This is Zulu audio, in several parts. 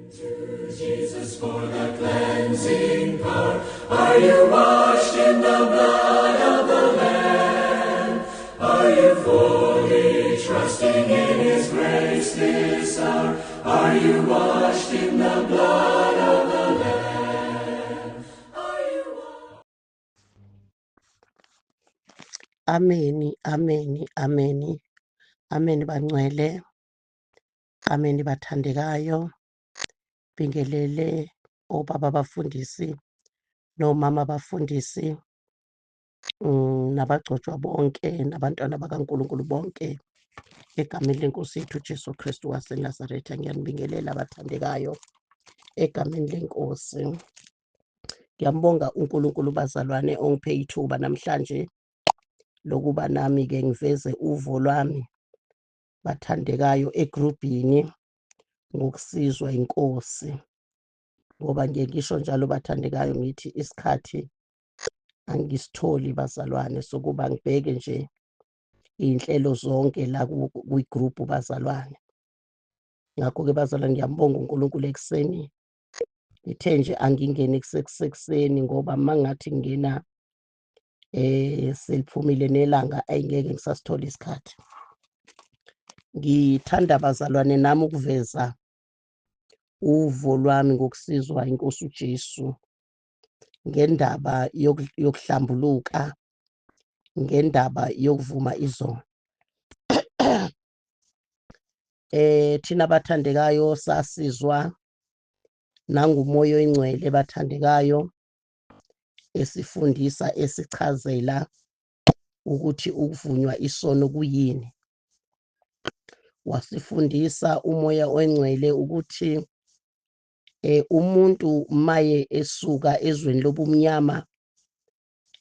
To Jesus for the cleansing power. Are you washed in the blood of the Lamb? Are you fully trusting in His grace this hour? Are you washed in the blood of the Lamb? Are you washed? Ameni, ameni, ameni. Ameni bangcwele. Ameni bathandekayo. Bingelele obaba abafundisi nomama abafundisi nabagcotshwa bonke nabantwana bakaNkulunkulu bonke egameni lenkosi yethu Jesu Kristu waseNazaretha. Ngiyanibingelela abathandekayo egameni lenkosi. Ngiyambonga uNkulunkulu bazalwane ongiphe ithuba namhlanje lokuba nami ke ngiveze uvo lwami bathandekayo egrubhini ngokusizwa inkosi, ngoba ngiye ngisho njalo bathandekayo ngithi isikhathi angisitholi bazalwane sokuba ngibheke nje iy'nhlelo zonke la kwi-group bazalwane. Ngakho-ke bazalwane ngiyambonga uNkulunkulu ekuseni ngithe nje angingene kusekuseni ngoba uma ngathi ngingena seliphumile nelanga ayingeke ngisasithola isikhathi. Ngithanda bazalwane nami ukuveza uvo lwami ngokusizwa inkosi uJesu ngendaba yokuhlambuluka, ngendaba yokuvuma izono. Thina bathandekayo sasizwa nangumoya oyingcwele bathandekayo esifundisa esichazela ukuthi ukuvunywa isono kuyini. Wasifundisa umoya oyingcwele ukuthi umuntu maye esuka ezweni lobumnyama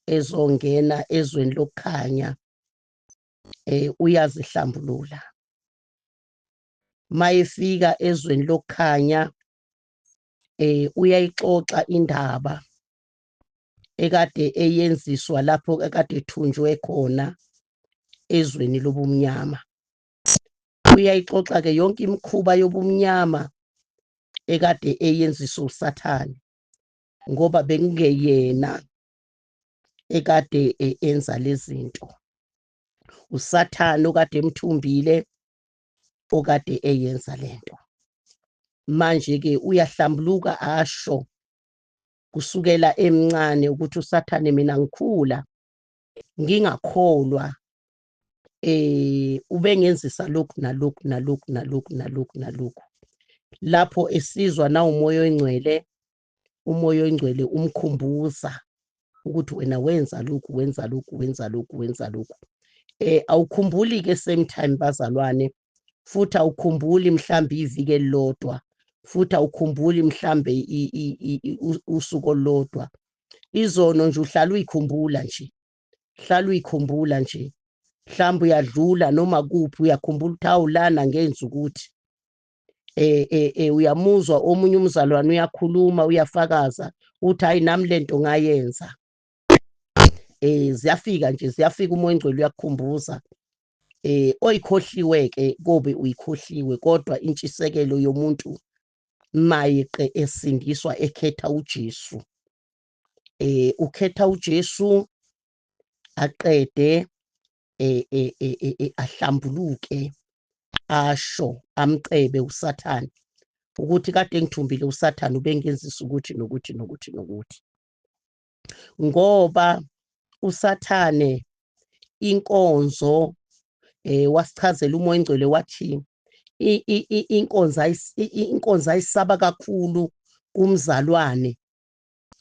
ezongena ezweni lokukhanya uyazihlambulula. Mayefika ezweni lokukhanya uyayixoxa indaba ekade eyenziswa lapho ekade ethunjwe khona ezweni lobumnyama. Uyayixoxa ke yonke imikhuba yobumnyama ekade eyenziswa uSathane, ngoba bekungeyena ekade enza lezinto. uSathane okade emthumbile okade eyenza lento. Manje ke uyahlambuluka asho kusukela emncane ukuthi uSathane mina ngikhula ngingakholwa ubengenzisa lokhu nalokhu nalokhu nalokhu nalokhu nalokhu. Lapho esizwa na umoya oyingcwele, umoya oyingcwele umkhumbuza ukuthi wena wenza lokhu, wenza lokhu, wenza lokhu, wenza lokhu. Awukhumbuli ke same time bazalwane, futhi awukhumbuli mhlambi iviki elilodwa, futhi awukhumbuli mhlambe usuku olulodwa. Izono nje uhlala uyikhumbula nje, hlala uyikhumbula nje. Mhlawumbe uyadlula noma kuphi uyakhumbula ukuthi hawu lana ngenza ukuthi uyamuzwa omunye umzalwane uyakhuluma uyafakaza uthi hayi nami lento ngayenza. Ziyafika nje, ziyafika, umoya oyingcwele uyakukhumbuza. Oyikhohliwe ke kobe uyikhohliwe, kodwa intshisekelo yomuntu mayeqe esindiswa ekhetha uJesu. Ukhetha uJesu aqede ahlambuluke asho amcebe uSathane ukuthi kade ngithumbile uSathane ubengenzisa ukuthi nokuthi nokuthi nokuthi, ngoba uSathane inkonzo wasichazela umoya oyingcwele wathi inkonzo ayisaba kakhulu kumzalwane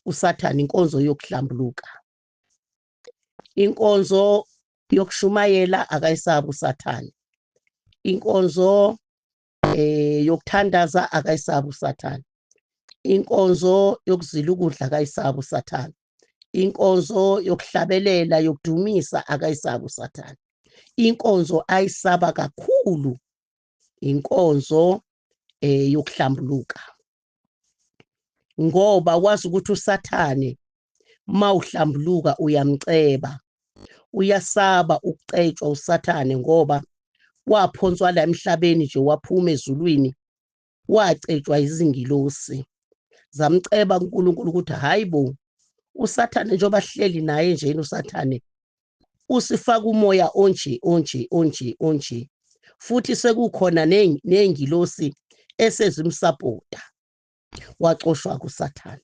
uSathane, inkonzo yokuhlambuluka, inkonzo yokushumayela akayisabi uSathane, inkonzo yokuthandaza akayisabi uSathane, inkonzo yokuzila ukudla akayisabi uSathane, inkonzo yokuhlabelela yokudumisa akayisabi uSathane. Inkonzo ayisaba kakhulu inkonzo yokuhlambuluka, ngoba wazi ukuthi uSathane mawuhlambuluka uyamceba, uyasaba ukucetshwa uSathane, ngoba waphonswa la emhlabeni nje waphuma ezulwini. Wacetshwa izingilosi, zamceba kuNkulunkulu ukuthi hayi bo, uSathane njengoba hleli naye njena, uSathane usifaka umoya onje onje onje onje, futhi sekukhona ney'ngilosi esezimsapota. Waxoshwa kuSathane.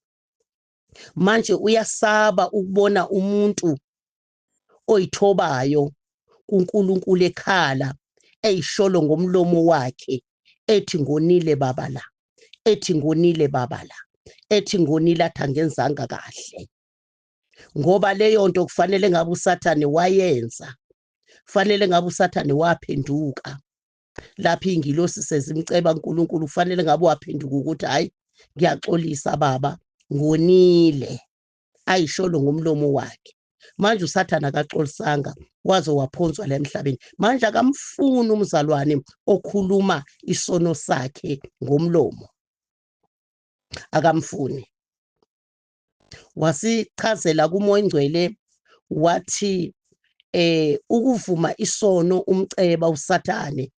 Manje uyasaba ukubona umuntu oyithobayo kuNkulunkulu ekhala, eyisholo ngomlomo wakhe, ethi ngonile baba la, ethi ngonile baba la, ethi ngonile, athi angenzanga kahle. Ngoba leyo nto kufanele ngabe uSathane wayenza, kufanele ngabe uSathane waphenduka lapho iy'ngilosi sezimceba uNkulunkulu, kufanele ngabe waphenduka ukuthi hhayi, ngiyaxolisa baba, ngonile, ayisholo ngomlomo wakhe. Manje uSathane akaxolisanga, waze waphonswa la emhlabeni. Manje akamfuni umzalwane okhuluma isono sakhe ngomlomo, akamfuni. Wasichazela kuMoya Oyingcwele wathi ukuvuma isono umceba uSathane,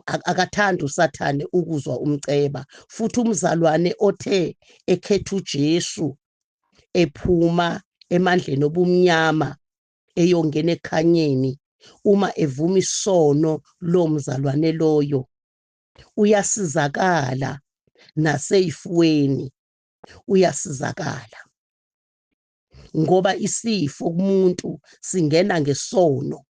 akathandi uSathane ukuzwa umceba. Futhi umzalwane othe ekhetha uJesu ephuma emandleni obumnyama eyongena ekhanyeni, uma evuma isono lo mzalwane loyo uyasizakala naseyifuweni, uyasizakala. Ngoba isifo kumuntu singena ngesono,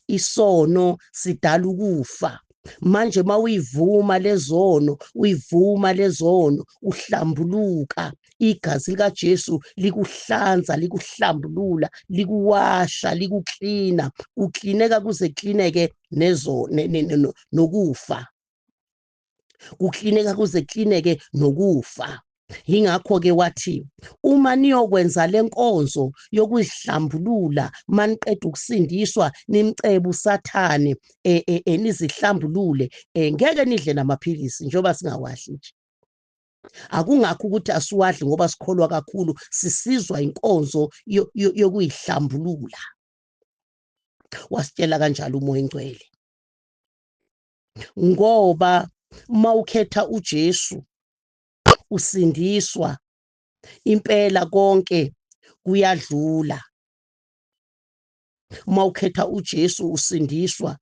isono sidala ukufa. Manje mawuyivuma lezono, uyivuma lezono, uhlambuluka, igazi likaJesu likuhlanza, likuhlambulula, likuwasha, likuklina, uklineka kuze klineke nezo nokufa, kuklineka kuze klineke nokufa. Yingakho-ke wathi uma niyokwenza le nkonzo yokuzihlambulula, maniqeda ukusindiswa, nimcebe uSathane, nizihlambulule, ngeke nidle namaphilisi njengoba singawadli nje. Akungakho ukuthi asiwadli ngoba sikholwa kakhulu, sisizwa inkonzo yokuyihlambulula. Wasitshela kanjalo uMoya Oyingcwele. Ngoba uma ukhetha uJesu usindiswa impela, konke kuyadlula. Uma ukhetha uJesu usindiswa,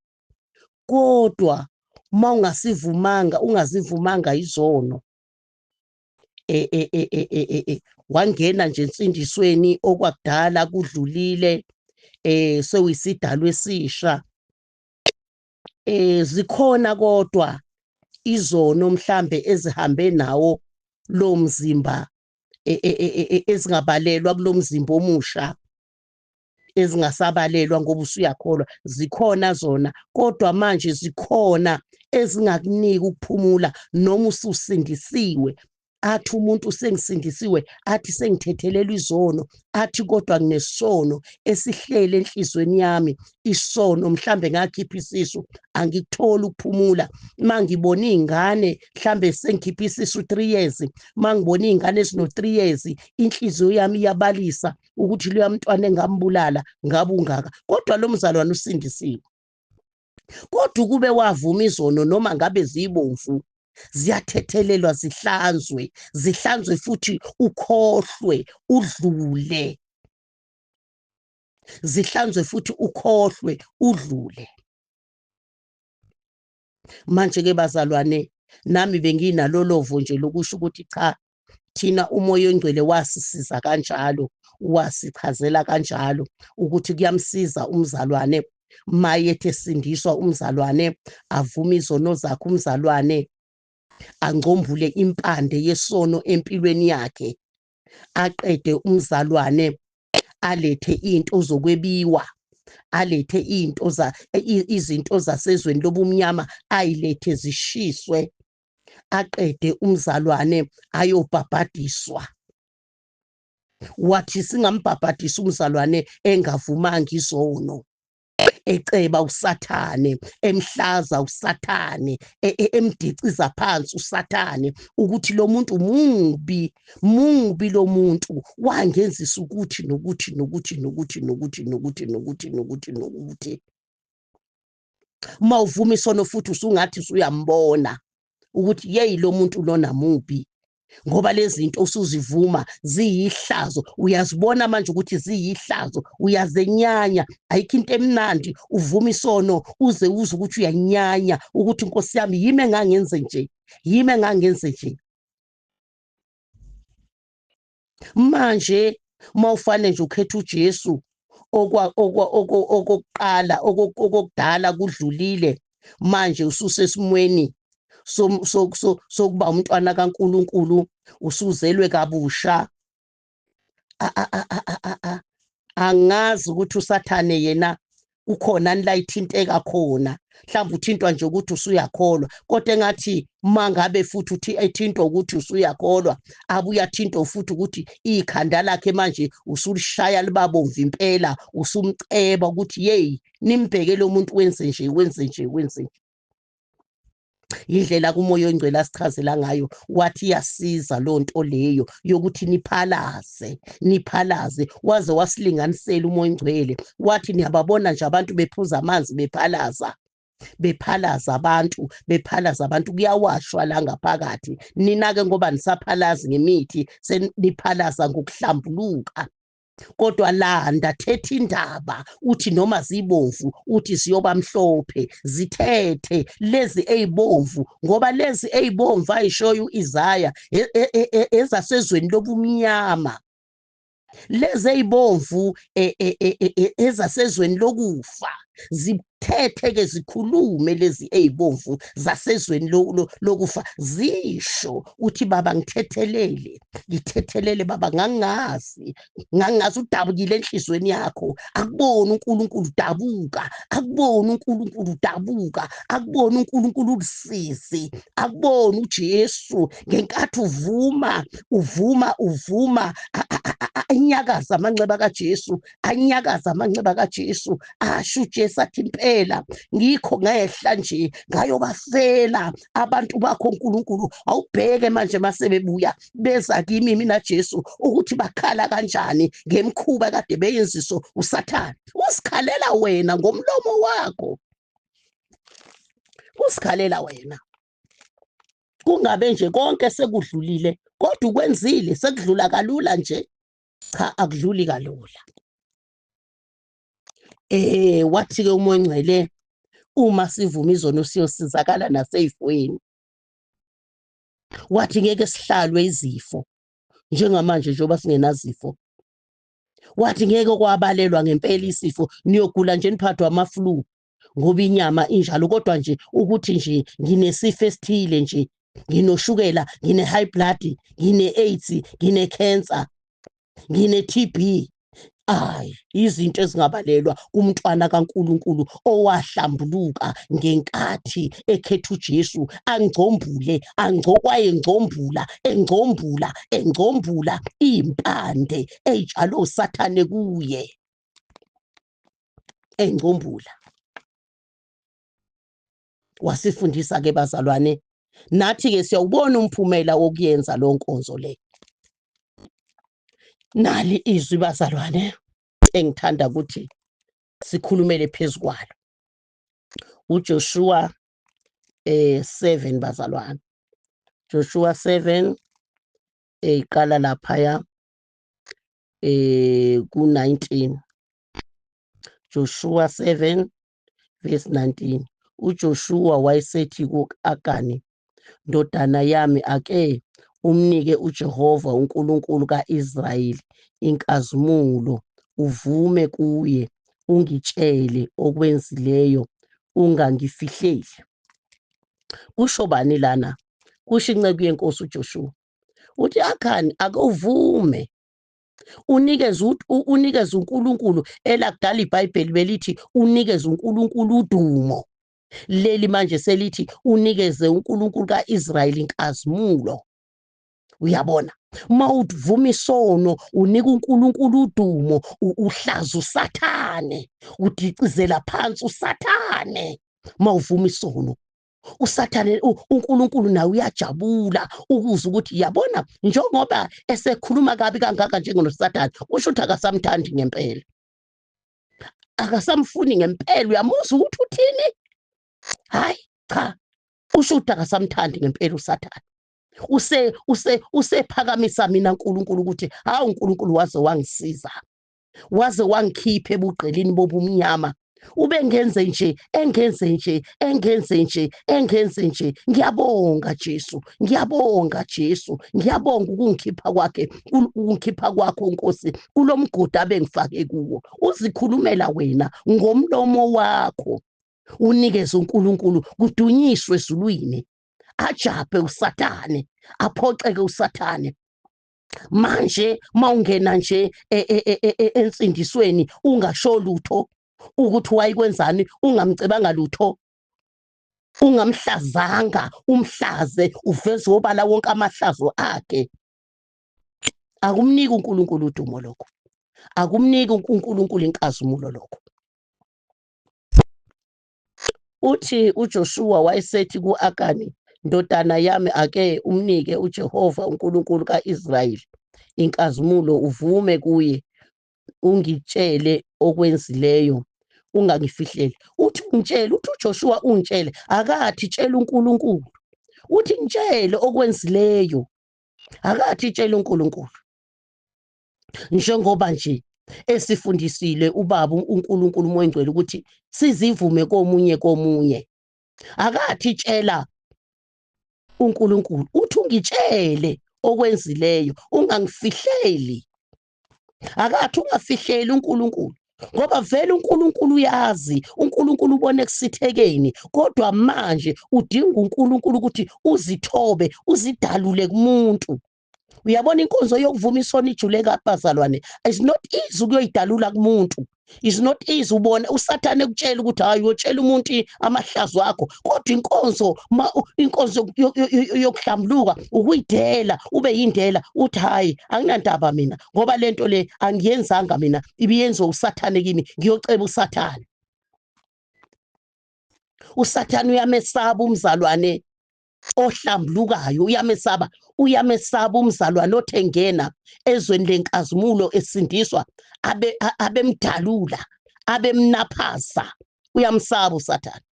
kodwa uma ungasivumanga, ungazivumanga izono, wangena nje ensindisweni, okwakudala kudlulile, sewuyisidalwa esisha. Zikhona kodwa izono mhlambe ezihambe nawo lo mzimba, ezingabalelwa kulo mzimba omusha, ezingasabalelwa ngoba usuyakholwa, zikhona zona. Kodwa manje zikhona ezingakunika ukuphumula noma ususindisiwe. Athi umuntu sengisindisiwe, athi sengithethelelwa izono, athi kodwa nginesono esihlele enhlizweni yami, isono mhlambe ngakhipha isisu, angikutholi ukuphumula. Mangibona iy'ngane, mhlambe sengikhipha isisu 3 years, mangibona iy'ngane ezino 3 years, inhliziyo yami iyabalisa ukuthi loya mntwana engambulala ngabe ungaka. Kodwa lo mzalwane usindisiwe. Kodwa ukube wavuma izono, noma ngabe ziyibomvu, ziyathethelelwa, zihlanzwe, zihlanzwe futhi ukhohlwe udlule, zihlanzwe futhi ukhohlwe udlule. Manje ke bazalwane, nami benginalolovo nje lokusho ukuthi cha, thina uMoya Oyingcwele wasisiza kanjalo, wasichazela kanjalo ukuthi kuyamsiza umzalwane mayethi esindiswa, umzalwane avume izono zakhe, umzalwane angcombule impande yesono empilweni yakhe, aqede umzalwane alethe into zokwebiwa, alethe into za izinto zasezweni lobumnyama, ayilethe zishiswe, aqede umzalwane ayobhabhadiswa. Wathi singambhabhadisi umzalwane engavumanga izono, eceba uSathane, emhlaza uSathane, emdiciza phansi uSathane, ukuthi lo muntu mubi, mubi lo muntu, wangenzisa ukuthi nokuthi nokuthi nokuthi nokuthi nokuthi nokuthi nokuthi nokuthi. Uma uvuma isono futhi usungathi usuyambona ukuthi yeyi lo muntu lona mubi, ngoba lezi zinto usuzivuma ziyihlazo, uyazibona manje ukuthi ziyihlazo, uyazenyanya. Ayikho into emnandi uvuma isono uze uze ukuthi uyanyanya ukuthi Nkosi yami yimi engangenze nje, yimi engangenze nje. Manje mawufane nje ukhetha uJesu okokuqala, okokudala kudlulile, manje ususesimweni sokuba umntwana kaNkuluNkulu, usuzelwe kabusha. Angazi ukuthi uSathane yena ukhona la ithinteka khona, mhlawumbe uthintwa nje ukuthi usuyakholwa, kodwa engathi mangabe futhi uthi ethintwa ukuthi usuyakholwa, abuye athintwe futhi ukuthi ikhanda lakhe manje usulishaya libabomvu impela, usumceba ukuthi yeyi nimbheke lo muntu wenze nje, wenze nje, wenze nje. Indlela kuMoya oNgcwele asichazela ngayo, wathi iyasiza loo nto leyo yokuthi niphalaze, niphalaze, waze wasilinganisela uMoya oNgcwele, wathi niyababona nje abantu bephuza amanzi bephalaza, bephalaza abantu, bephalaza abantu, kuyawashwa la ngaphakathi. Nina-ke ngoba nisaphalazi ngemithi, seniphalaza ngokuhlambuluka. Kodwa landa, thetha indaba, uthi noma zibomvu, uthi siyoba mhlophe, zithethe lezi ezibomvu, ngoba lezi ezibomvu ayishoyo uIsaya ezasezweni lobumnyama, lezi ezibomvu ezasezweni lokufa, zithethe ke zikhulume lezi ezibomvu zasezweni lokufa, zisho uthi baba ngithethelele, ngithethelele baba, ngangazi, ngangazi udabukile enhlizweni yakho, akuboni uNkulunkulu udabuka, akuboni uNkulunkulu udabuka, akuboni uNkulunkulu usizi, akuboni uJesu ngenkathi uvuma, uvuma, uvuma, anyakaza amanxeba kaJesu, anyakaza amanxeba kaJesu, asho uJesu athi impela ngikho ngehla nje ngayobafela abantu bakho uNkulunkulu. Awubheke manje masebebuya beza kimi mina Jesu ukuthi bakhala kanjani ngemkhuba kade beyenziso uSathane. Usikhalela wena ngomlomo wakho, usikhalela wena, kungabe nje konke sekudlulile, kodwa ukwenzile sekudlula kalula nje. Cha, akudluli kalula. Wathi ke uMoya oNgcwele uma sivuma izono siyosizakala naseyifweni. Wathi ngeke sihlalwe izifo njengamanje njengoba singenazifo. Wathi ngeke kwabalelwa ngempela isifo, niyogula nje niphathwa ama-flu ngoba inyama injalo, kodwa nje ukuthi nje nginesifo esithile nje, nginoshukela, ngine-high blood, ngine-AIDS, ngine-cancer, ngine-TB, ayi izinto ezingabalelwa kumntwana kaNkuluNkulu owahlambuluka ngenkathi ekhetha uJesu, angcombule, wayengcombula, engcombula, engcombula impande eyitshalo uSathane kuye, engcombula. Wasifundisa ke bazalwane, nathi ke siyawubona umphumela wokuyenza lo nkonzo le. Nali izwi bazalwane engithanda ukuthi sikhulumele phezu kwalo, uJoshua 7 bazalwane, Joshua 7 iqala laphaya ku-19, Joshua 7 verse 19. uJoshua wayesethi ku-Akani, ndodana yami, ake umnike uJehova uNkulunkulu kaIsrayeli inkazimulo, uvume kuye, ungitshele okwenzileyo, ungangifihleli. Kusho bani lana? Kusho inceku yenkosi uJoshua. Uthi Akhani ake uvume, unikeze uNkulunkulu. Elakudala iBhayibheli belithi unikeze uNkulunkulu udumo, leli manje selithi unikeze uNkulunkulu kaIsrayeli inkazimulo. Uyabona, uma uvuma isono unika uNkulunkulu udumo, uhlaza uSathane, udicizela phansi uSathane. Uma uvuma isono uSathane, uNkulunkulu naye uyajabula ukuze ukuthi yabona njengoba esekhuluma kabi kangaka njengonoSathane, kusho ukuthi akasamthandi ngempela, akasamfuni ngempela. Uyamuzwa ukuthi uthini? Hayi cha, usho ukuthi akasamthandi ngempela uSathane. Use use usephakamisa mina uNkulunkulu ukuthi hawu uNkulunkulu waze wangisiza, waze wangikhipha ebugqilini bobumnyama. Ube ngenze nje, engenze nje, engenze nje, engenze nje. Ngiyabonga Jesu, ngiyabonga Jesu, ngiyabonga ukungikhipha kwakhe, ukungikhipha kwakho Nkosi kulomgodi abengifake kuwo. Uzikhulumela wena ngomlomo wakho, unikeze uNkulunkulu kudunyiswe ezulwini. Ajabhe uSathane, aphoxeke uSathane. Manje mawungena nje ensindisweni ungasho lutho ukuthi wayikwenzani, ungamcebanga lutho, ungamhlazanga, umhlaze uveze obala wonke amahlazo akhe. Akumniki uNkulunkulu udumo lokho, akumniki uNkulunkulu inkazimulo lokho. Uthi uJoshuwa wayesethi ku-Akani, ndodana yami, ake umnike uJehova uNkulunkulu ka-Israyeli inkazimulo, uvume kuye, ungitshele okwenzileyo, ungangifihleli. Uthi ungitshele, uthi uJoshuwa ungitshele, akathi tshela uNkulunkulu, uthi ngitshele okwenzileyo, akathi tshela uNkulunkulu. Njengoba nje esifundisile ubaba uNkulunkulu uMoya oNgcwele ukuthi sizivume komunye komunye, akathi tshela uNkulunkulu, uthi ungitshele okwenzileyo, ungangifihleli. Akathi ungafihleli uNkulunkulu, ngoba vele uNkulunkulu uyazi, uNkulunkulu ubona ekusithekeni, kodwa manje udinga uNkulunkulu ukuthi uzithobe, uzidalule kumuntu. Uyabona inkonzo yokuvuma isono ijule kabi bazalwane, it's not easy ukuyoyidalula kumuntu. It's not easy. Ubona uSathane ekutshela ukuthi hayi uyotshela umuntu amahlazo akho, kodwa inkonzo inkonzo yokuhlambuluka ukuyidela, ube yindela, uthi hayi anginandaba mina, ngoba lento le angiyenzanga mina, ibiyenziwa uSathane kimi, ngiyoceba uSathane. uSathane uyamesaba umzalwane ohlambulukayo, uyamesaba, uyamesaba umzalwane othengena ezweni lenkazimulo esindiswa, abemdalula, abemnaphaza, uyamsaba uSathane.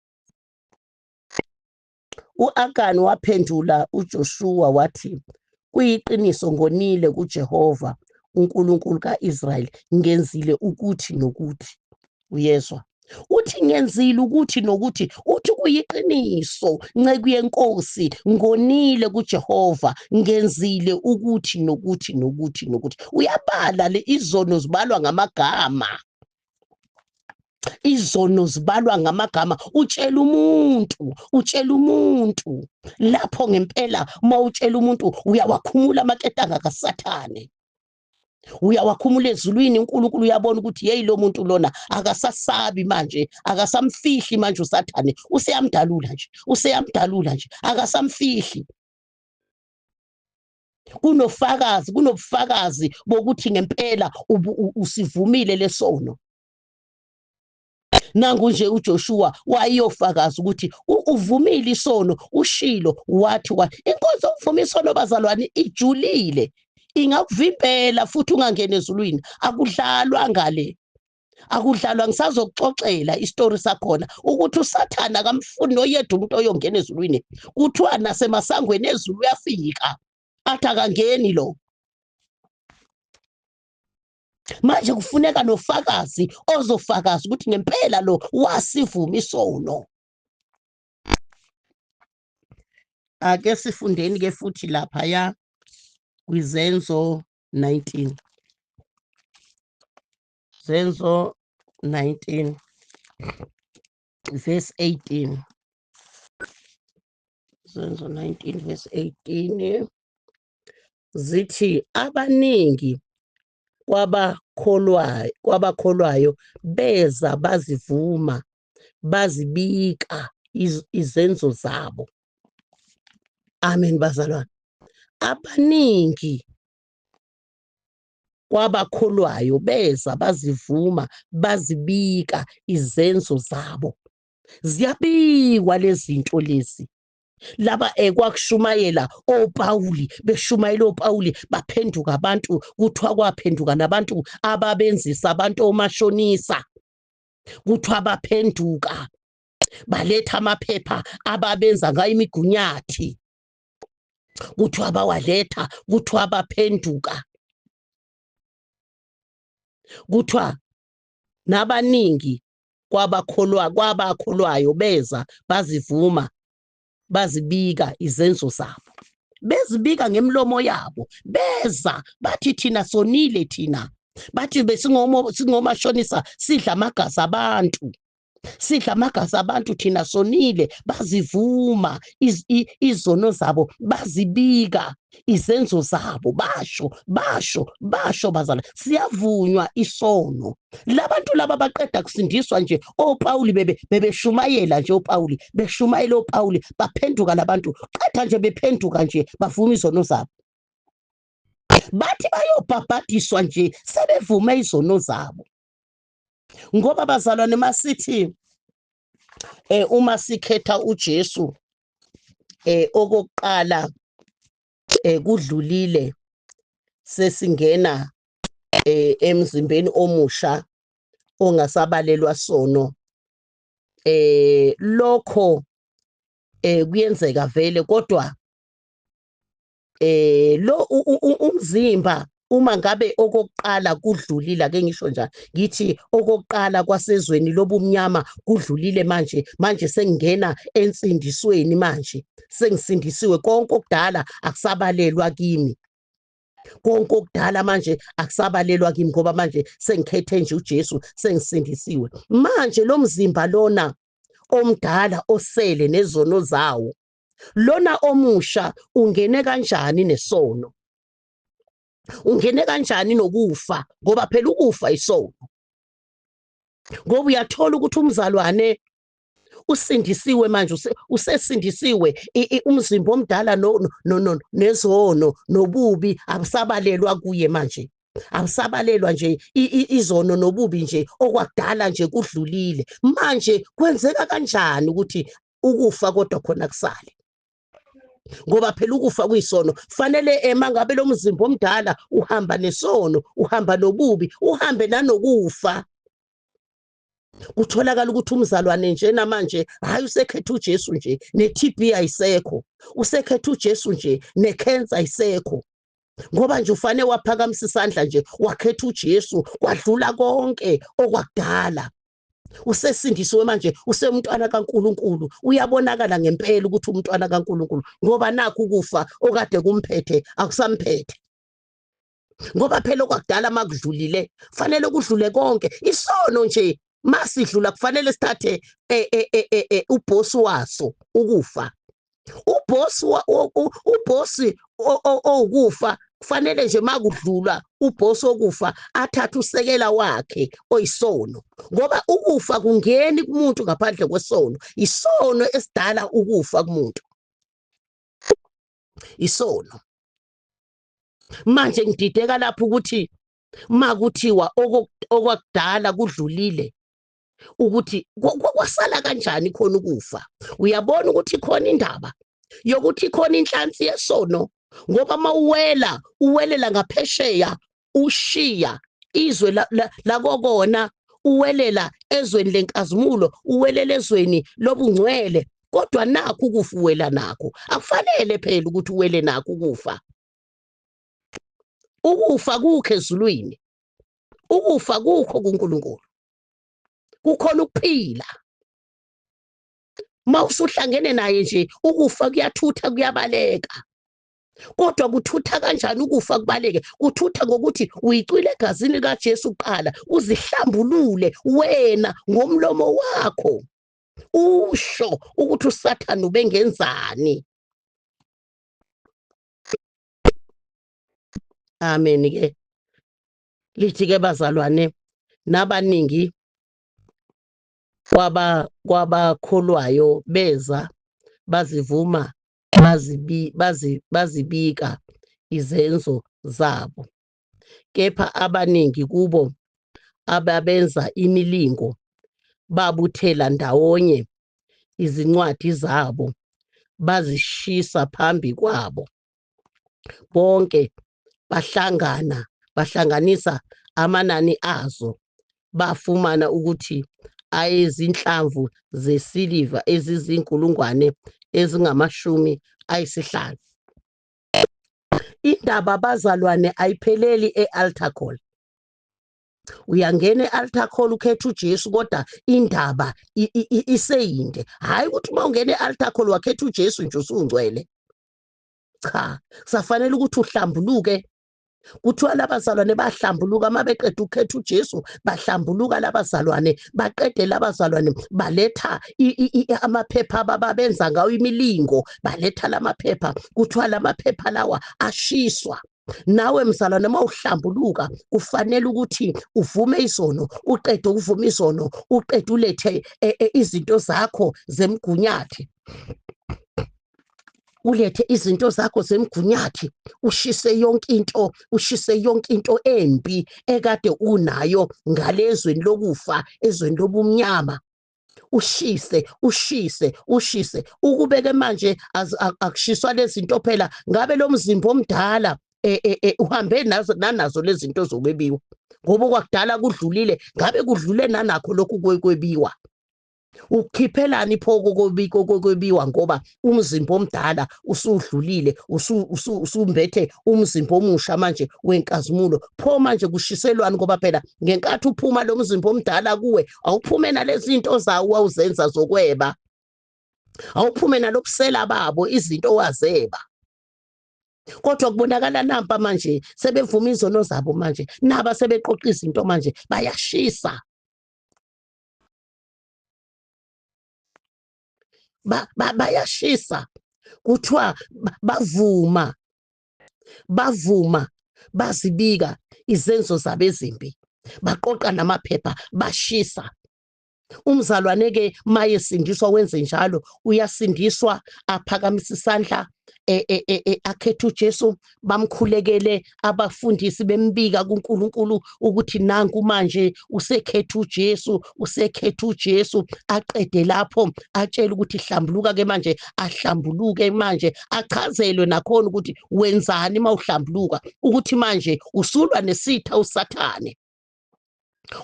U-Akani waphendula uJoshuwa wathi, kuyiqiniso ngonile kuJehova uNkulunkulu kaIsrayeli, ngenzile ukuthi nokuthi. Uyezwa? Uthi ngenzile ukuthi nokuthi, uthi kuyiqiniso nceku yenkosi, ngonile kuJehova, ngenzile ukuthi nokuthi nokuthi nokuthi. Uyabala le, izono zibalwa ngamagama, izono zibalwa ngamagama. Utshela umuntu, utshela umuntu lapho ngempela. Uma utshela umuntu uyawakhumula amaketanga kaSathane, uyawakhumula ezulwini. uNkulunkulu uyabona ukuthi yeyi lo muntu lona akasasabi manje, akasamfihli manje uSathane, useyamdalula nje, useyamdalula nje, akasamfihli. Kunofakazi, kunobufakazi bokuthi ngempela usivumile lesono. Nangu nje uJoshua wayofakaza ukuthi uvumile isono, ushilo wathi inkonzo yokuvuma isono bazalwane ijulile, ingakuvimbela futhi ungangena ezulwini. Akudlalwa ngale, akudlalwa. Ngisazokuxoxela isitori sakhona ukuthi uSathane akamfuni noyedwa umuntu oyongena ezulwini. Kuthiwa nasemasangweni ezulu uyafika athi akangeni lo. Manje kufuneka nofakazi ozofakaza ukuthi ngempela lo wasivuma isono. Ake sifundeni ke futhi laphaya kwiZenzo 19, Zenzo 19 verse 18, Zenzo 19 verse 18 zithi abaningi kwabakholwayo beza bazivuma bazibika izenzo zabo. Amen bazalwane. Abaningi kwabakholwayo beza bazivuma bazibika izenzo zabo. Ziyabikwa lezi zinto lezi. Laba kwakushumayela oPawuli, beshumayela oPawuli baphenduka abantu, kuthiwa kwaphenduka nabantu ababenzisa abantu omashonisa, kuthiwa baphenduka. Baletha amaphepha ababenza ngayo imigunyathi, kuthiwa bawaletha, kuthiwa baphenduka, kuthiwa nabaningi kwabakholwa kwabakholwayo beza bazivuma bazibika izenzo zabo, bezibika ngemlomo yabo, beza bathi thina sonile, thina bathi besingomashonisa, sidla amagazi abantu, sidla amagazi abantu, thina sonile. Bazivuma izono zabo, bazibika izenzo zabo, basho basho basho bazala, siyavunywa isono. Labantu laba baqeda kusindiswa nje, oPauli bebe bebeshumayela nje, oPauli beshumayela, oPauli baphenduka labantu, qeda nje bephenduka nje bavuma izono zabo, bathi bayobhabhadiswa nje sebevume izono zabo. Ngoba bazalwane, masithi uma sikhetha uJesu, okokuqala kudlulile, sesingena emzimbeni omusha ongasabalelwa sono. Lokho kuyenzeka vele, kodwa lo umzimba uma ngabe okokuqala kudlulile, ake ngisho njalo ngithi okokuqala kwasezweni lobumnyama kudlulile, manje sengingena ensindisweni, manje sengisindisiwe, konke okudala akusabalelwa kimi, konke okudala manje akusabalelwa kimi, ngoba manje sengikhethe nje uJesu, sengisindisiwe. Manje lo mzimba lona omdala osele nezono zawo, lona omusha ungene kanjani nesono, ungene kanjani nokufa? Ngoba phela ukufa isono. Ngoba uyathola ukuthi umzalwane usindisiwe manje, usesindisiwe, umzimba omdala nezono nobubi abusabalelwa kuye manje, abusabalelwa nje, izono nobubi nje okwakudala nje kudlulile. Manje kwenzeka kanjani ukuthi ukufa kodwa khona kusale? Ngoba phela ukufa kuyisono. Fanele ema ngabe lo mzimba omdala uhamba nesono, uhamba nobubi, uhambe nanokufa. Kutholakala ukuthi umzalwane njena manje, hayi, usekhetha uJesu nje, ne-TB ayisekho, usekhetha uJesu nje, ne-cancer ayisekho, ngoba nje ufane waphakamisa isandla nje wakhetha uJesu, kwadlula konke okwakudala, usesindisiwe manje, usemntwana kaNkuluNkulu. Uyabonakala ngempela ukuthi umntwana kaNkuluNkulu, ngoba nakho ukufa okade kumphethe akusamphethe, ngoba phela okwakudala makudlulile, fanele kudlule konke. Isono nje masidlula kufanele sithathe ubhosi waso ukufa, ubhosi owukufa, kufanele nje makudlula ubhosi okufa athathe usekela wakhe oyisono, ngoba ukufa kungeni kumuntu ngaphandle kwesono. Isono esidala ukufa kumuntu, isono. Manje ngidideka lapho ukuthi makuthiwa okwakudala kudlulile, ukuthi kwasala kanjani khona ukufa? Uyabona ukuthi khona indaba yokuthi khona inhlansi yesono, ngoba mawuwela uwelela ngaphesheya, ushiya izwe lakokona, uwelela ezweni lenkazimulo, uwelela ezweni lobungcwele, kodwa nakho ukufa uwela nakho. Akufanele phela ukuthi uwele nakho ukufa. Ukufa kukho ezulwini, ukufa kukho kuNkulunkulu, kukhona ukuphila. Mawusuhlangene naye nje, ukufa kuyathutha, kuyabaleka. Kodwa kuthutha kanjani ukufa kubaleke? Kuthutha ngokuthi uyicwile egazini likaJesu kuqala, uzihlambulule wena ngomlomo wakho, usho ukuthi uSathane ubengenzani. Amen ke. Lithi ke bazalwane, nabaningi kwabakholwayo beza bazivuma bazibika izenzo zabo, kepha abaningi kubo ababenza imilingo babuthela ndawonye izincwadi zabo, bazishisa phambi kwabo bonke. Bahlangana bahlanganisa amanani azo, bafumana ukuthi ayezinhlamvu zesiliva ezizinkulungwane ezingama-50. Indaba bazalwane ayipheleli e-altar call. Uyangena e-altar call ukhetha uJesu, kodwa indaba iseyinde. Hhayi ukuthi uma ungena e-altar call wakhetha uJesu nje usungcwele. Cha, kusafanele ukuthi uhlambuluke. Kuthiwa labazalwane bahlambuluka uma beqeda ukukhetha uJesu, bahlambuluka labazalwane, baqede labazalwane baletha amaphepha ababenza ngawo imilingo, baletha lamaphepha. Kuthiwa lamaphepha lawa ashiswa. Nawe mzalwane uma uhlambuluka kufanele ukuthi uvume izono, uqede ukuvuma izono, uqede ulethe izinto zakho zemgunyathi. Ulethe izinto zakho zemgunyathi, ushise yonke into, ushise yonke into embi ekade unayo ngalezweni lokufa, ezweni lobumnyama. Ushise, ushise, ushise. Ukubeke manje akushiswa lezi zinto phela, ngabe lo mzimba omdala uhambe nazo nanazo lezi zinto zokwebiwa, ngoba kwakudala kudlulile, ngabe kudlule nanakho lokhu kwebiwa. Ukukhiphelani pho kokwebiwa, ngoba umzimba omdala usudlulile, usumbethe umzimba omusha manje wenkazimulo. Pho manje kushiselwani? Ngoba phela ngenkathi uphuma lo mzimba omdala kuwe, awuphume nalezi zinto zawo wawuzenza zokweba, awuphume nalobusela babo, izinto owazeba. Kodwa kubonakala nampa manje sebevuma izono zabo manje, naba sebeqoqa izinto manje, bayashisa. Bayashisa. Kuthiwa bavuma, bavuma, bazibika izenzo zabo ezimbi, baqoqa namaphepha, bashisa. Umzalwane ke mayesindiswa wenze njalo, uyasindiswa, aphakamisa isandla, akhethe uJesu, bamkhulekele abafundisi, bembika kuNkulunkulu ukuthi nanku manje usekhethe uJesu, usekhethe uJesu. Aqede lapho atshele ukuthi hlambuluka ke manje, ahlambuluke manje, achazelwe nakhona ukuthi wenzani mawuhlambuluka, ukuthi manje usulwa nesitha uSathane.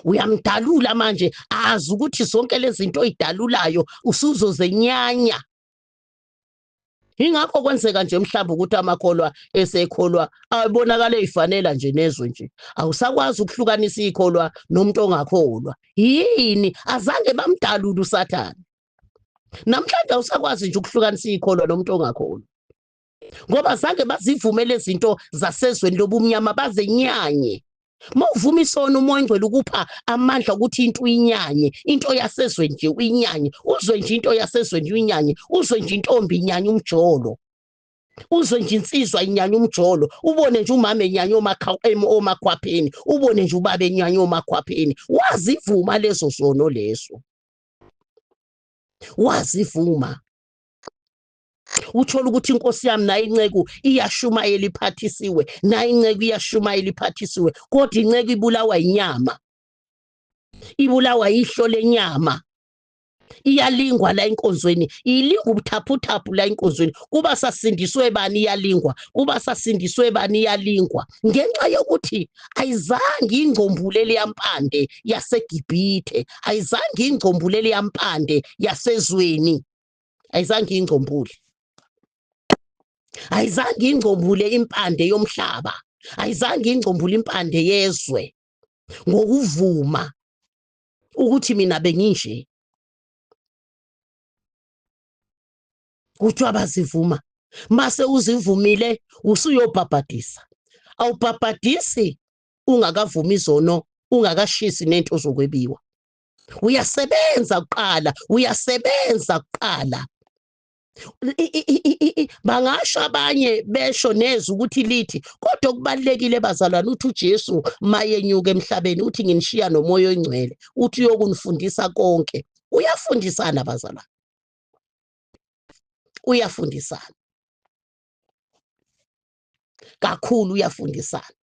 Uyamdalula manje, azi ukuthi zonke lezi zinto oyidalulayo usuzozenyanya. Ingakho kwenzeka nje mhlawumbe ukuthi amakholwa esekholwa abonakala eyifanela nje nezwe nje, awusakwazi ukuhlukanisa ikholwa nomuntu ongakholwa. Yini? Azange bamdalule uSathane. Namhlanje awusakwazi nje ukuhlukanisa ikholwa nomuntu ongakholwa, ngoba azange bazivume lezi zinto zasezweni lobumnyama, bazenyanye. Mawuvuma isono, uMoya oNgcwele ukupha amandla ukuthi into uyinyanye, into yasezweni nje uyinyanye, uzwe nje into yasezweni uyinyanye, uzwe nje intombi inyanye umjolo, uzwe nje insizwa inyanye umjolo, ubone nje umama enyanye omakhwapheni, ubone nje ubaba enyanye omakhwapheni. Wazivuma lezo zono lezo, wazivuma. Uthola ukuthi inkosi yami nayo inceku iyashumayela iphathisiwe, nayo inceku iyashumayela iphathisiwe, kodwa inceku ibulawa inyama, ibulawa ihlo lenyama, iyalingwa la enkonzweni, ilingwa ubuthaphuthaphu la enkonzweni. Kuba sasindiswe bani iyalingwa, kuba sasindiswe bani iyalingwa, ngenxa yokuthi ayizange ingcombule leyampande yaseGibhithe, ayizange ingcombule leyampande yasezweni, ayizange ingcombule, ayizange ingcombule impande yomhlaba, ayizange ingcombule impande yezwe, ngokuvuma ukuthi mina benginje. Kuthiwa bazivuma, mase uzivumile usuyobhabhadisa. Awubhabhadisi ungakavumi izono, ungakashisi nento zokwebiwa. Uyasebenza kuqala, uyasebenza kuqala. Bangasho abanye besho nezwi ukuthi lithi, kodwa okubalulekile bazalwane uthi uJesu mayenyuka emhlabeni uthi nginishiya noMoya oNgcwele, uthi uyokunifundisa konke. Uyafundisana bazalwane, uyafundisana kakhulu, uyafundisana.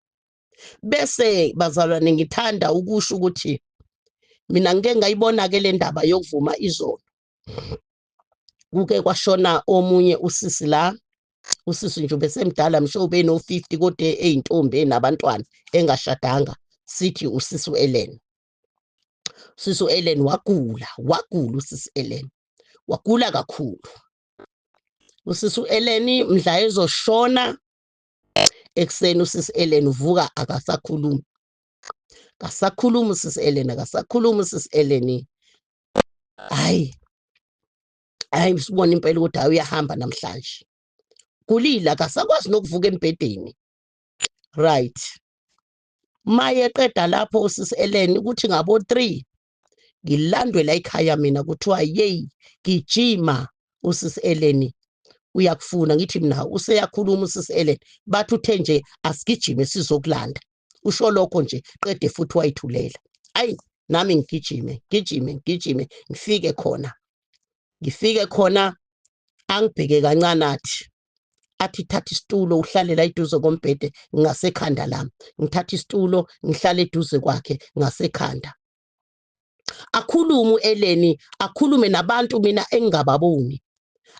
Bese bazalwane ngithanda ukusho ukuthi mina ngike ngayibona ke le ndaba yokuvuma izono. Kuke kwashona omunye usisi la, usisi nje ubesemdala, msho ube no 50 kodwa eyintombi enabantwana engashadanga, sithi usisi uEllen. Sisi uEllen wagula, wagula usisi Ellen, wagula kakhulu. Usisi uEllen mhla ezoshona ekuseni, usisi Ellen uvuka akasakhulumi, akasakhulumi usisi Ellen, akasakhulumi usisi Ellen. Hayi hayi, sibona impela ukuthi hayi uyahamba namhlanje, kulila akasakwazi nokuvuka embhedeni. Right, maye qeda lapho usisi Ellen ukuthi ngabo 3 ngilandwe la ekhaya mina, kuthiwa yey gijima usisi Ellen uyakufuna. Ngithi mina useyakhuluma usisi Ellen, bathi uthe nje asigijime sizokulanda, usho lokho nje qede futhi wayithulela. Ayi nami ngigijime ngigijime ngigijime ngifike khona, ngifike khona angibheke kancane athi thatha isitulo uhlale la eduze kombhede ngasekhanda lami. Ngithatha isitulo ngihlale eduze kwakhe ngasekhanda. Akhulume uEleni, akhulume nabantu mina engingababoni.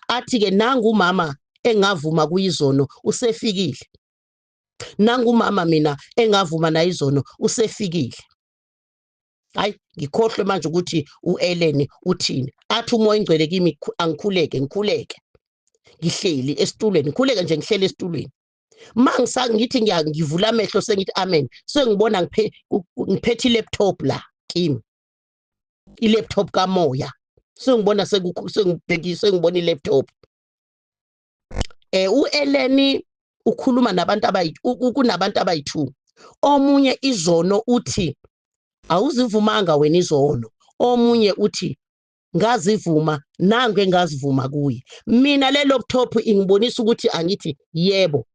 Athi ke nangu umama engavuma kuyizono usefikile, nangu umama mina engavuma nayizono usefikile. Hayi ngikhohlwe manje ukuthi uEleni uthini. Athi uMoya oNgcwele kimi angikhuleke, ngikhuleke ngihleli esitulweni, ngikhuleke nje ngihleli esitulweni. Mangisangithi ngivula amehlo sengithi amen, sengibona ngiphethe i-laptop la kimi, i-laptop kamoya, sengibona sengibhekise sengibona i-laptop. uEleni ukhuluma nabantu abayi kunabantu abayi2. Omunye izono uthi awuzivumanga wena izono, omunye uthi ngazivuma nangu engazivuma kuye. Mina le laptop ingibonisa ukuthi angithi yebo,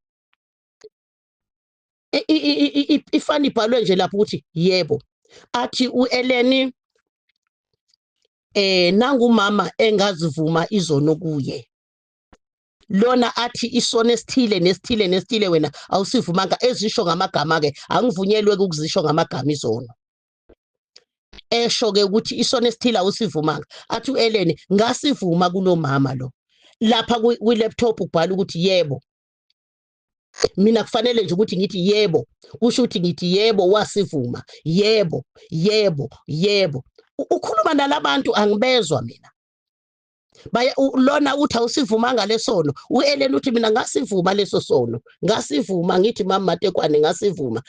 ifani ibhalwe nje lapho ukuthi yebo. Athi uEleni nangu mama engazivuma izono kuye, lona athi isono esithile nesithile nesithile wena awusivumanga, ezisho ngamagama ke angivunyelwe ukuzisho ngamagama izono. Esho ke ukuthi isono esithile awusivumanga, athi uEleni ngasivuma kulomama lo. Lapha kwi-laptop ubhala ukuthi yebo. Mina kufanele nje ukuthi ngithi yebo, kusho ukuthi ngithi yebo wasivuma, yebo yebo yebo. Ukhuluma nalabantu angibezwa mina. Baya lona uthi awusivumanga lesono, uEleni uthi mina ngasivuma leso sono, ngasivuma. Ngithi mama Matekwane ngasivuma.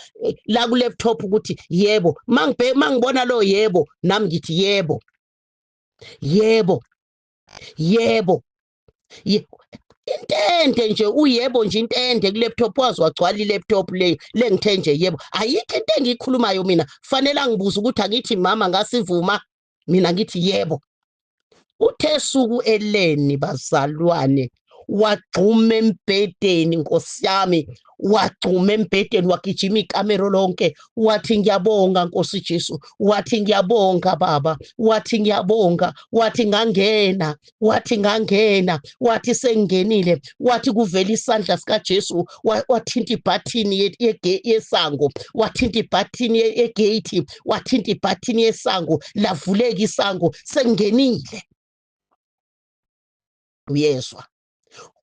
La ku laptop ukuthi yebo, mangibona lo yebo nami ngithi yebo yebo yebo. Intende nje uyebo nje intende ku laptop, wazi wagcwala i-laptop leyo lengithe nje yebo. Ayikho into engiyikhulumayo mina, fanele angibuze ukuthi angithi mama ngasivuma, mina ngithi yebo. Uthe suku eleni bazalwane wagxuma embhedeni, Nkosi yami, wagxuma embhedeni wagijima ikamero lonke, wathi ngiyabonga Nkosi Jesu, wathi ngiyabonga Baba, wathi ngiyabonga, wathi ngangena, wathi ngangena, wathi sengingenile, wathi kuvela isandla sika Jesu, wathinta ibhathini yesango, wathinta ibhathini yegate, wathinta ibhathini yesango, lavuleka isango, sengingenile. Uyezwa?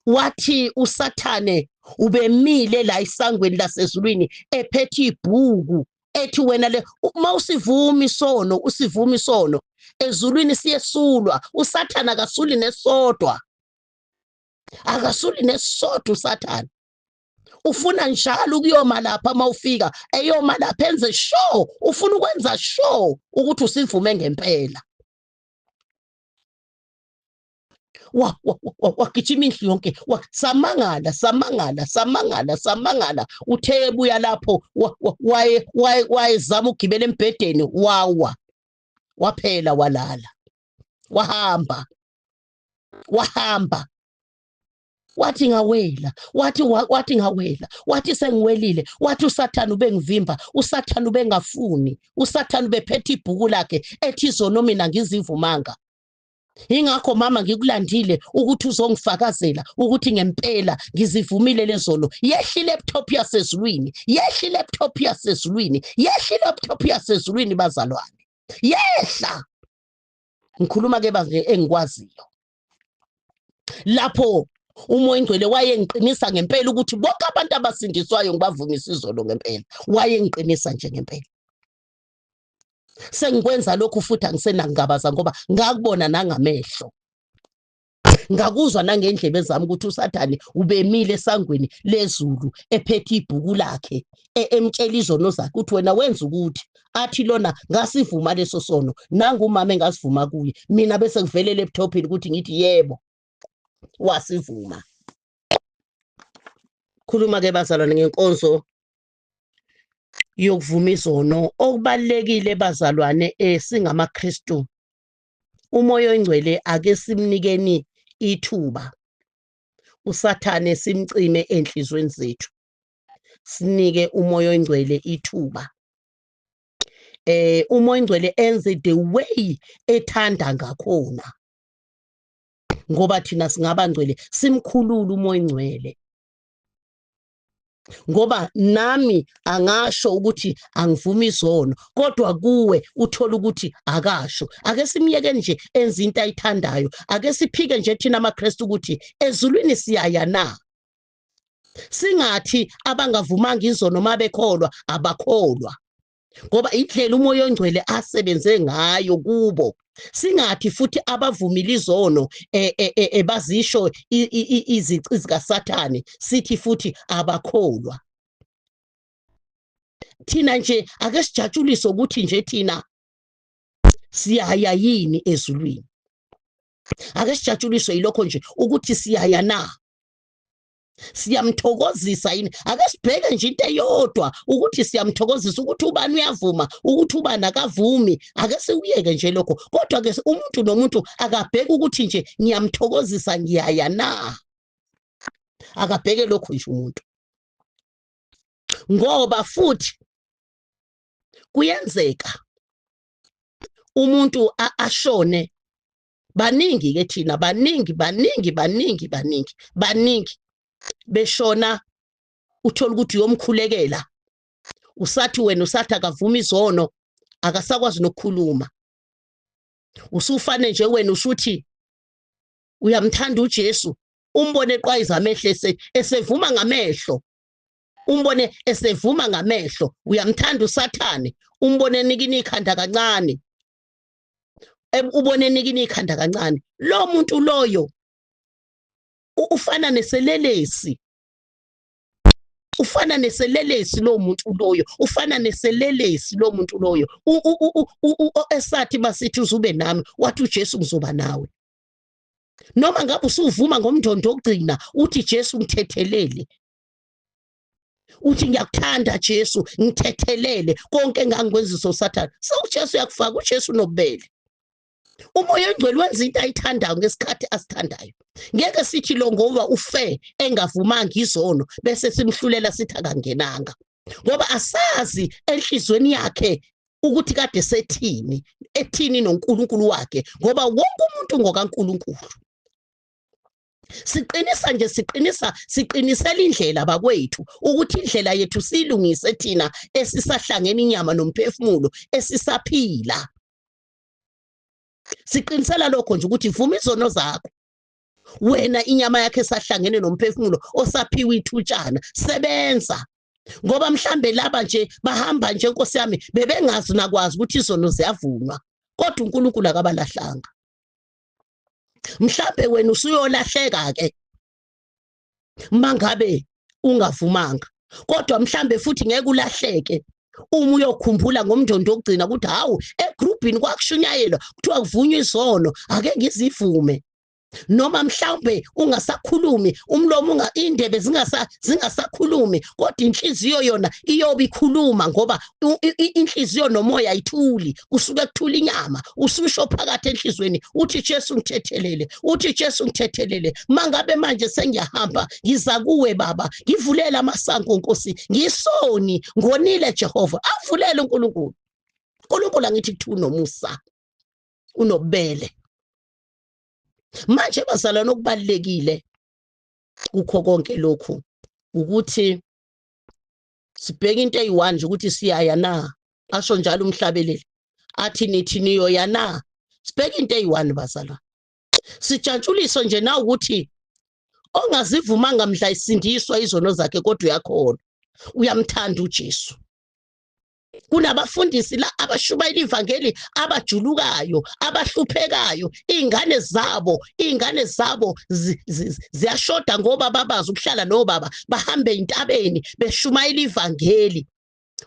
Wathi uSathane ubemile la isangweni lasezulwini ephethe ibhuku ethi wena le uma usivuma isono, usivuma isono ezulwini siyesulwa. uSathane akasuli nesodwa, akasuli nesodwa uSathane. Ufuna njalo ukuyoma lapha, mawufika eyoma lapha enze sure, ufuna ukwenza sure ukuthi usivume ngempela. Wagijima indlu yonke, samangala samangala samangala samangala. Uthe ebuya lapho wayezama ukugibela embhedeni, wawa waphela, walala, wahamba wahamba. Wathi ngawela, wathi wathi ngawela, wathi sengiwelile, wathi uSathane ubengivimba, uSathane ubengafuni, uSathane ubephethe ibhuku lakhe ethi izono mina ngizivumanga. Ingakho mama ngikulandile ukuthi uzongifakazela ukuthi ngempela ngizivumile lezono. Yehla i-laptop yasezulwini, yehla i-laptop yasezulwini, yehla i-laptop yasezulwini bazalwane, yehla. Ngikhuluma ke baze engikwaziyo lapho uMoya oNgcwele wayengiqinisa ngempela ukuthi bonke abantu abasindiswayo ngibavumisa izolo ngempela, wayengiqinisa nje ngempela. Sengikwenza lokhu futhi angisenakungabaza ngoba ngakubona nangamehlo, ngakuzwa nangendlebe zami ukuthi uSathane ubemile esangweni lezulu ephethe ibhuku lakhe, emtshela izono zakhe ukuthi wena wenza ukuthi, athi lona ngasivuma leso sono, nangu umama engasivuma kuye, mina bese kuvele laptopini ukuthi ngithi yebo wasivuma. Khuluma ke bazalwane ngenkonzo yokuvuma izono. Okubalekile bazalwane singamaKristu, uMoya oNgcwele ake simnikeni ithuba, uSathane simcime enhlizweni zethu, sinike uMoya oNgcwele ithuba. uMoya oNgcwele enze the way ethanda ngakhona, ngoba thina singabangcwele simkhulule uMoya oNgcwele. Ngoba nami angasho ukuthi angivumi izono, kodwa kuwe uthola ukuthi akasho. Ake simyeke nje enze into ayithandayo, ake siphike nje thina amaKristu ukuthi ezulwini siyaya na. Singathi abangavumanga izono mabekholwa abakholwa, ngoba indlela uMoya oNgcwele asebenze ngayo kubo. Singathi futhi abavumile izono ebazisho izici zikaSathane, sithi futhi abakholwa. Thina nje ake sijatshulise ukuthi nje thina siyaya yini ezulwini. Ake sijatshuliswe yilokho nje ukuthi siyaya na, siyamthokozisa yini. Ake sibheke nje into eyodwa ukuthi siyamthokozisa, ukuthi ubani uyavuma, ukuthi ubani akavumi. Ake sikuyeke nje lokho, kodwa ke umuntu nomuntu akabheke ukuthi nje ngiyamthokozisa, ngiyaya na. Akabheke lokho nje umuntu, ngoba futhi kuyenzeka umuntu ashone. Baningi ke thina, baningi baningi baningi baningi baningi beshona, uthola ukuthi uyomkhulekela, usathi wena usathi akavuma izono, akasakwazi nokukhuluma, usufane nje wena ushuthi uyamthanda uJesu, umbone eqwayiza amehlo esevuma ngamehlo, umbone esevuma ngamehlo, uyamthanda uSathane, umbone enikina ikhanda kancane, ubone enikina ikhanda kancane. Lo muntu loyo ufana neselelesi, ufana neselelesi lo muntu loyo, ufana neselelesi lo muntu loyo esathi basithi uzube nami, wathi uJesu ngizoba nawe. Noma ngabe usuvuma ngomndondo wokugcina uthi Jesu ngithethelele, uthi ngiyakuthanda Jesu ngithethelele konke engangikwenzisa uSathane. So uJesu uyakufaka, uJesu unobubele. UMoya oNgcwele wenza into ayithandayo ngesikhathi asithandayo. Ngeke sithi lo ngoba ufe engavumanga izono bese simhlulela sithi akangenanga, ngoba asazi enhlizweni yakhe ukuthi kade sethini, ethini noNkulunkulu wakhe, ngoba wonke umuntu ngokaNkulunkulu. Siqinisa nje, siqinisa, siqinisela indlela bakwethu, ukuthi indlela yethu siyilungise thina esisahlangene inyama nomphefumulo, esisaphila. Siqinisela lokho nje ukuthi vuma izono zakho wena, inyama yakhe esahlangene nomphefumulo osaphiwe ithutshana, sebenza. Ngoba mhlambe laba nje bahamba nje Nkosi yami bebengazi nakwazi ukuthi izono ziyavunwa, kodwa uNkulunkulu akabalahlanga. Mhlambe wena usuyolahleka ke mangabe ungavumanga, kodwa mhlambe futhi ngeke ulahleke uma uyokhumbula ngomndondo wokugcina ukuthi hawu, egrupini kwakushunyayelwa kuthiwa kuvunywa izono, ake ngizivume. Noma mhlawumbe ungasakhulumi, umlomo indebe zingasakhulumi, kodwa inhliziyo yona iyobe ikhuluma, ngoba inhliziyo nomoya ayithuli, kusuke kuthula inyama. Ususho phakathi enhlizweni uthi Jesu ngithethelele, uthi Jesu ngithethelele, mangabe manje sengiyahamba ngiza kuwe Baba, ngivulela amasango Nkosi, ngisoni, ngonile Jehova. Avulele uNkulunkulu. uNkulunkulu angithi kuthiwa unomusa, unobubele. Manje bazalwane, okubalekile kukho konke lokhu ukuthi sibheke into eyi-one nje ukuthi siyaya na. Asho njalo umhlabeleli athi nithi niyoya na. Sibheke into eyi-one bazalwane, sijatshuliswe nje na ukuthi ongazivumanga mhla isindiswa izono zakhe kodwa uyakholwa, uyamthanda uJesu. Kunabafundisi la abashumayela ivangeli abajulukayo, abahluphekayo, iy'ngane zabo, iy'ngane zabo ziyashoda ngoba babazi ukuhlala nobaba, bahambe entabeni beshumayela ivangeli.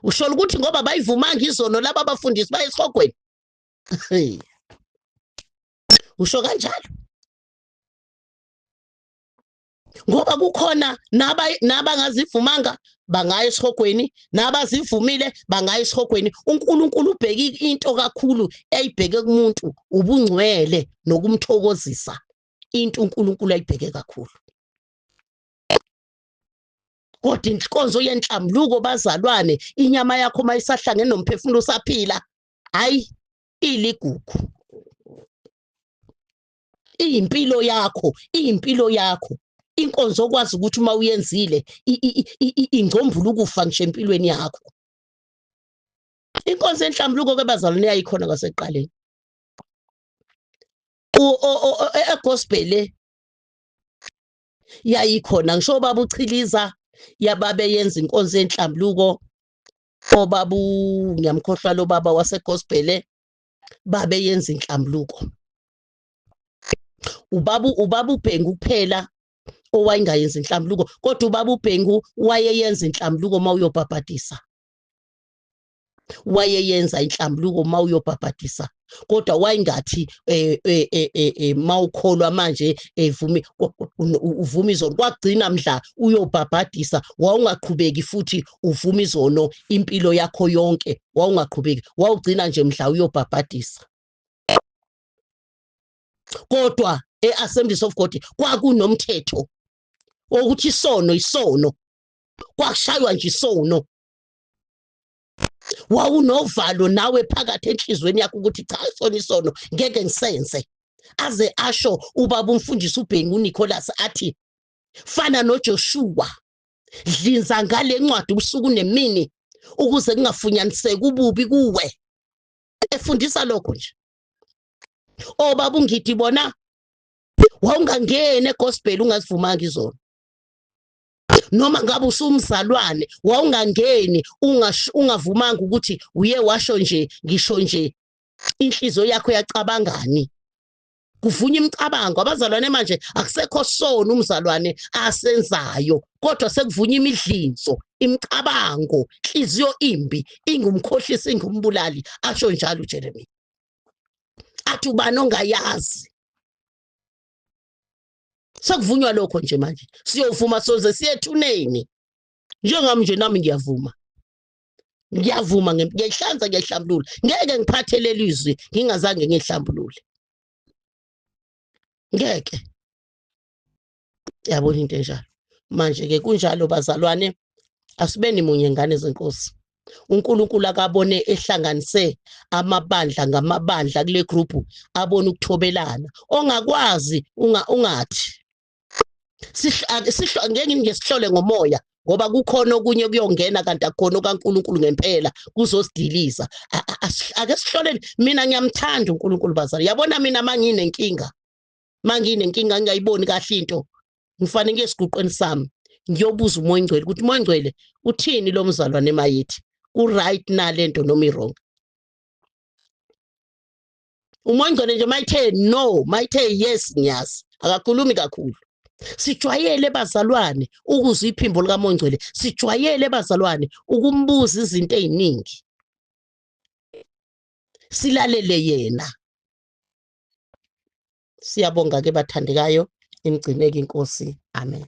Usho ukuthi ngoba bayivumanga izono laba abafundisi baye esihogweni? Usho kanjalo ngoba kukhona nabangazivumanga bangaya esihogweni, nabazivumile bangaya esihogweni. UNkulunkulu ubheke into kakhulu eyibheke kumuntu, ubungcwele nokumthokozisa, into uNkulunkulu ayibheke kakhulu. Kodwa inkonzo yenhlambuluko bazalwane, inyama yakho mayisahlangene nomphefumulo usaphila, hayi, iligugu, iyimpilo yakho, iyimpilo yakho. Inkonzo okwazi ukuthi uma uyenzile ingcombula ukufa ngisho empilweni yakho. Inkonzo yenhlambuluko ke bazalwane yayikhona kwasekuqaleni. Egospel yayikhona, ngisho ubaba uChiliza yababe yenza inkonzo yenhlambuluko, obabu ngiyamkhohlwa lo baba wasegospel, babe yenza inhlambuluko. Ubaba uBhengu kuphela owayengayenzi inhlambuluko, kodwa ubaba uBhengu wayeyenza inhlambuluko uma uyobhabhadisa, wayeyenza inhlambuluko uma uyobhabhadisa, kodwa wayengathi mawukholwa manje evumi uvuma izono, kwagcina mhla uyobhabhadisa wawungaqhubeki futhi uvuma izono impilo yakho yonke, wawungaqhubeki, wawugcina nje mhla uyobhabhadisa. Kodwa e-Assemblies of God kwakunomthetho wokuthi isono isono, kwakushaywa nje isono. Wawunovalo nawe phakathi enhlizweni yakho ukuthi cha, isono isono ngeke ngisenze. Aze asho ubaba umfundisi uBhengu uNicholas athi fana noJoshua, dlinza ngale ncwadi ubusuku nemini ukuze kungafunyaniseki ububi kuwe. Efundisa lokho nje. Obaba uNgidi bona wawungangeni egospel ungazivumanga izono, noma ngabe usumzalwane wawungangeni ungavumanga ukuthi uye washo nje, ngisho nje inhliziyo yakho yacabangani. Kuvunya imicabango abazalwane manje, akusekho sona umzalwane asenzayo, kodwa sekuvunya imidlinzo, imicabango, inhliziyo imbi ingumkhohlisi, ingumbulali, asho njalo uJeremiya. Athi ubani ongayazi? Sekuvunywa lokho nje manje, siyovuma soze siyethuneni. Njengami nje nami ngiyavuma, ngiyavuma, ngiyayihlanza, ngiyayihlambulula, ngeke ngiphathe leli zwi ngingazange ngihlambulule, ngeke. Yabona into enjalo. Manje ke kunjalo bazalwane, asibeni munye ngane zenkosi. uNkulunkulu akabone ehlanganise amabandla ngamabandla kule group, abone ukuthobelana. Ongakwazi ungathi ngeke ngesihlole ngomoya, ngoba kukhona okunye kuyongena kanti akukhona okaNkulunkulu ngempela, kuzosidiliza. Ake sihloleni. Mina ngiyamthanda uNkulunkulu bazali. Yabona mina manginenkinga, manginenkinga ngingayiboni kahle into, ngifanele ngiye esiguqweni sami ngiyobuza uMoya oNgcwele ukuthi uMoya oNgcwele uthini lo mzalwane mayithi ku right na lento noma i wrong. UMoya oNgcwele nje mayithe no, mayithe yes, ngiyazi akakhulumi kakhulu. Sijwayele bazalwane ukuzwa iphimbo likaMoya oNgcwele, sijwayele bazalwane ukumbuza izinto eziningi, silalele yena. Siyabonga ke bathandekayo, imgcineke inkosi. Amen.